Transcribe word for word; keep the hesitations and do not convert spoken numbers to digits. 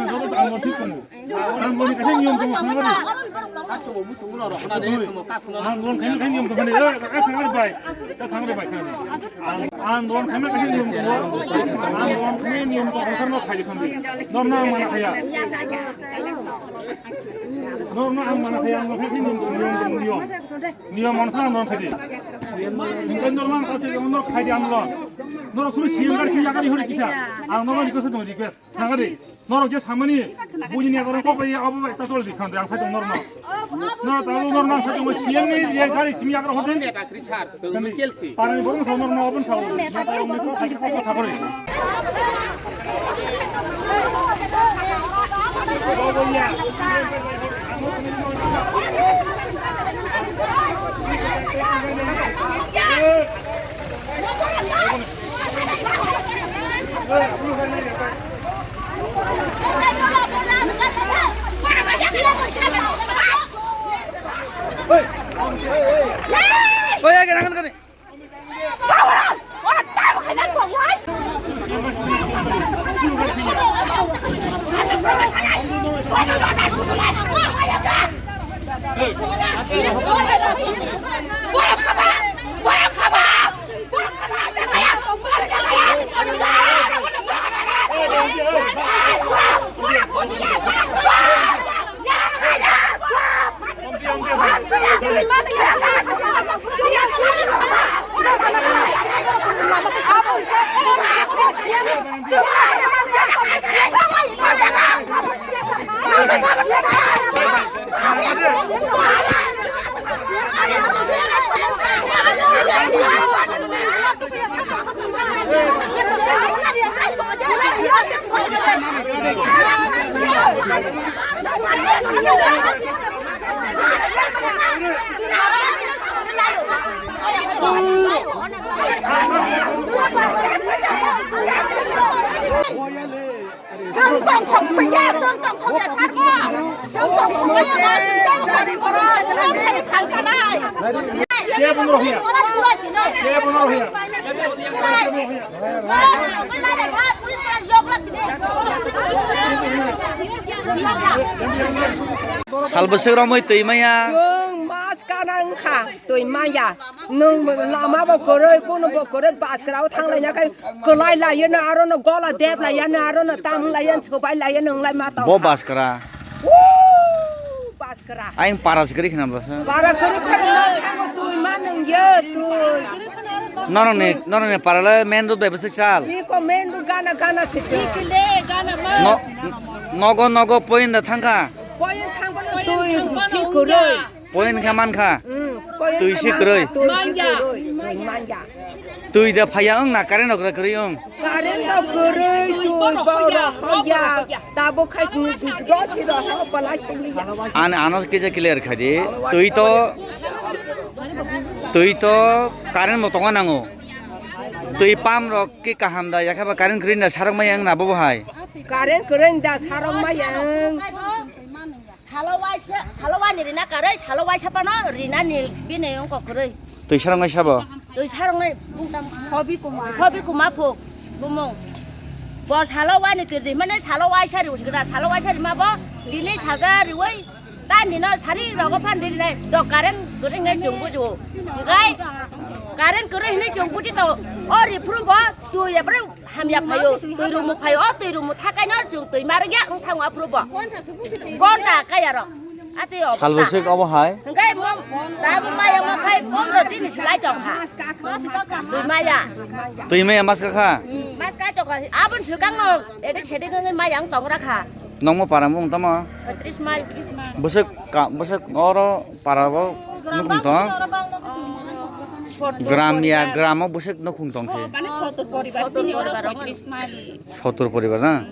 Ang thik tongo. Ang boni kaisa niyom tongo, thangri. Ang bon khaini khaini niyom tongo, eh, eh, thangri bai. Eh, thangri bai, thangri. Ang, ang bon khaini kaisa niyom tongo. Ang bon khaini niyom tongo, sar no khai thangri. Norno ang mana khaya. Norno ang mana khaya, ang bon khaini niyom tongo, niyom tongo, niyom. Niyom mansa ang norno khai di. Hingke norno ang khai di, ang norno khai di, ang norno. Norno suri siyam gar siyam gar ihori kisa. Ang norno request tongo, request. Thangri. Norok je samani, buini ni agorong kok bai abo bai ta chol di khan, ang sai tong norno. Norok ta norno ang sai tong C M ni je gari simi agorong hoten. Parani borong sa norno abon sa. Norok ni kok sai kok sa kori. Chwng tongthok paiya, chwng tongthok ya sarbo. Chwng tongthok paiya, chwng tongthok paiya, chwng tongthok paiya, chwng tongthok paiya. Kebo no rohia. Kebo no rohia. Police pa jok lagi de. Sal bwswk romwi twi maya. Chwng mas kana wngkha, twi maya. Nwng lama bo kwrwi, kuno bo kwrwi, bus kwrwi thanglaina khai kwlai laiya no, aro no gola dep laiya no, aro no tam laiya, swbai laiya no, wng lai ma tong. Bo bus kwra. Woo, bus kwra. Ayang para se kwrwi khna bwsa. Para kwrwi kwrwi no thango twi ma nwng ye twi. Norokni, norokni para le main road bai bwswk sal. Iko main road gana gana se se. No, nogo nogo point da thangkha. Point thangbo no twi si kwrwi. Point khe mankha. Hmm, point twi si kwrwi. Twi si kwrwi. Twi manya. Twi da phaiya wng na current rok kwrwi wng. Current rok kwrwi twi bo rok hoya. Tabo khai twi rok si rok ho palai chuli ya. An ano kisa clear kha di. Twi to, twi to current bo tongo nango. Twi pump rok ki kaham da yakhe ba current kwrwi da sarok maya wng na bo bo hai. Current kwrwi da sarok maya wng. Salo waisa, salo wani rina karwi, salo waisa pano rina ni bini wngkok kwrwi. Twi sarong nai sabo? Twi sarong nai. Sobi Kumar. Sobi Kumar phuk bumung. Bo salo wani tirdi mane salo waisa ri usgda, salo waisa rima bo tini saja riwi ta nino sari rogo phan ri nai. Do current kwrwi nai chwng bujo. Gai current kwrwi hinwi chwng buji to o ri phuru bo twi ya bro. Hamya phaio, twi rumu phaio, o twi rumu thakai no chwng twi marwk ya wng thango aphuru bo. Gonta kaya rok. Ati o sal bwswk obo hai? Hwnkhe mo, tabuk maya mo khai pondro din si lai tong kha. Twi maya. Twi maya mas ka kha? Mas kai tong kha. Abon swkang no edik sedik wngwi maya wng tong ra kha. Nokmo para mung tamo? Chhatris mile. Bwswk ka, bwswk oro para bo nukhung tong? Gram ya, gram o bwswk nukhung tong se? Mane sottor poribar, sini oro soitris mile. Sottor poribar na?